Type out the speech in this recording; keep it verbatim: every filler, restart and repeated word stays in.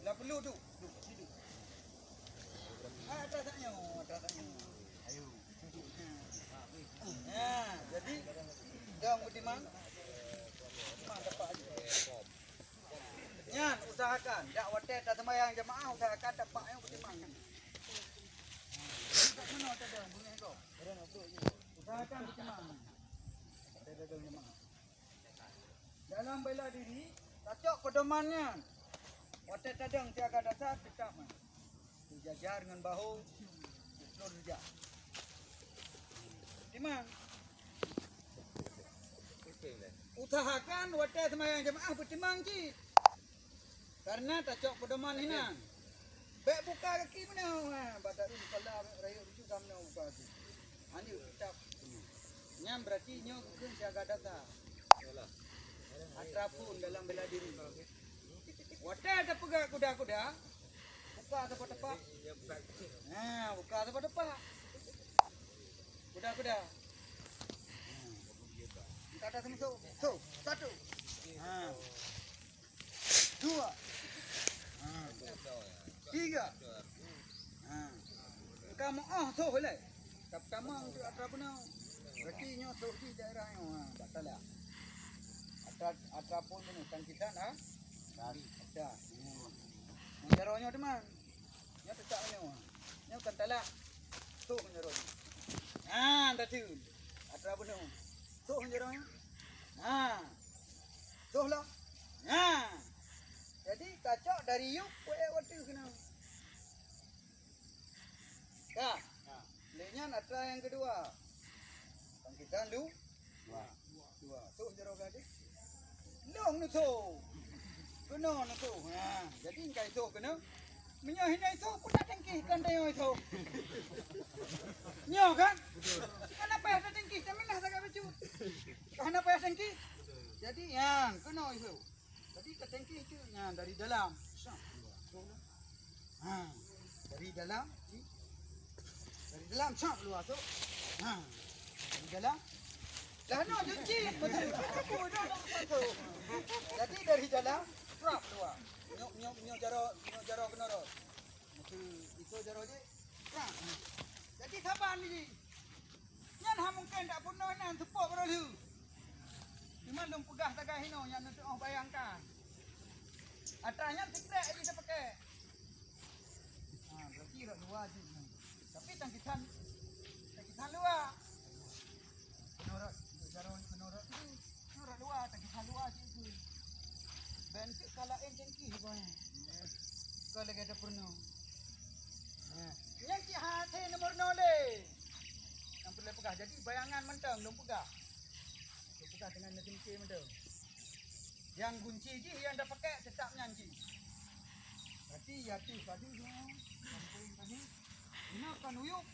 Lah perlu tu. Tu, situ. Ah, atas tak nyoe, atas tak nyoe. Ayo. Ya, jadi dong beutimang. Beutimang tepak aja. Nyan usahakan, dak watèe taseumbahyang jamaah usahakan tepak nyoe beutimang. Usahakan beutimang. Watèe tadong jamaah. Dalam bela diri, tacok peudoman nyan. Watèe tadong siaga dasar, teutap man. Seujajar ngon bahu, seuplon rija. Timang. Usahakan watèe seumayang jamaah beutimang cit. Karena tacok peudoman hinan. Bèk buka gaki meunoe, ha, bak taru musala, bèk rayeuk lucu ka meunoe buka gaki. Anjeuet, teutab. Nyan berarti nyoe geukheun siaga dasar. Atra phon dalam bela diri. Watèe tapeugah kuda-kuda, buka saboh tepak. Ha, buka saboh tepak. Kuda-kuda. Angkat atas musuh. So, satu. Ha. Dua. Ha. Tiga. Ha. Kamoe oh soh lé. Pertama untuk atra bunoe. Berarti nyoe soh di daerah nyoe. Ha, bak talak. Atra, atra phon tu kan kita dah. Dah. Hmm. Ngon jaroe nyoe teuma. Nyoe teutak nyoe. Nyoe kan talak. Soh ngon jaroe nyoe. Ha, dah tu. Atra bunoe. Soh ngon jaroe nyoe. Ha. Soh lah. Ha. Jadi tacok dari yup, wék watèe keunoe. Ka. Lé nyan atra nyang keudua. Bangkitan lu. Dua. Dua. Soh jaroe gadeh. Long neusoh. Keunoe neusoh. Ha, jadi engkai soh keunoe. Meunyoe hana isoh, peue tatengkih kan tanyoe isoh. Nyoe kan? Hana payah tatengkih, taminah sagai bacut. Hana payah tengkih. Jadi, nyan, keunoe isoh. Jadi tatengkih tu, nyan dari dalam. Sah, keluar. Ha, dari dalam, ci. Dari dalam, sah, keluar tu. Ha, dari dalam. Lah, no, cuci. Betul. Apa dah nak masuk? Jadi dari dalam, trap keluar. Nyok, nyok, nyok jaroe, nyok jaroe keunoe. Maka itu jaroe je. Trap. Jadi saban ni. Nyan ha mungken dak peunoh nyan seupôt baroe lheueh. Cuma lôn peugah sagai hinoe nyan neutuoh bayangkan. Atra nyan sikrek jih tapakèk. Ha, berarti rot luwa jih. Tapi tangkisan, tangkisan luwa. Menurut, menurut, menurut tu. Nyoe rot luwa, tangkisan luwa cit keu. Ben cit ka laén tengki boh. Ka lagèe tapeurunoe. Nah, nyan cit hase nomor nol lé. Nyang peureulèe peugah, jadi bayangan mantong lôn peugah. Lôn peugah deungon leutimke mantong. Nyang gunci jih nyang tapakèk teutap nyan jih. Berarti ya tu tadi nyoe, sampéng tadi. Inoe kan uyup.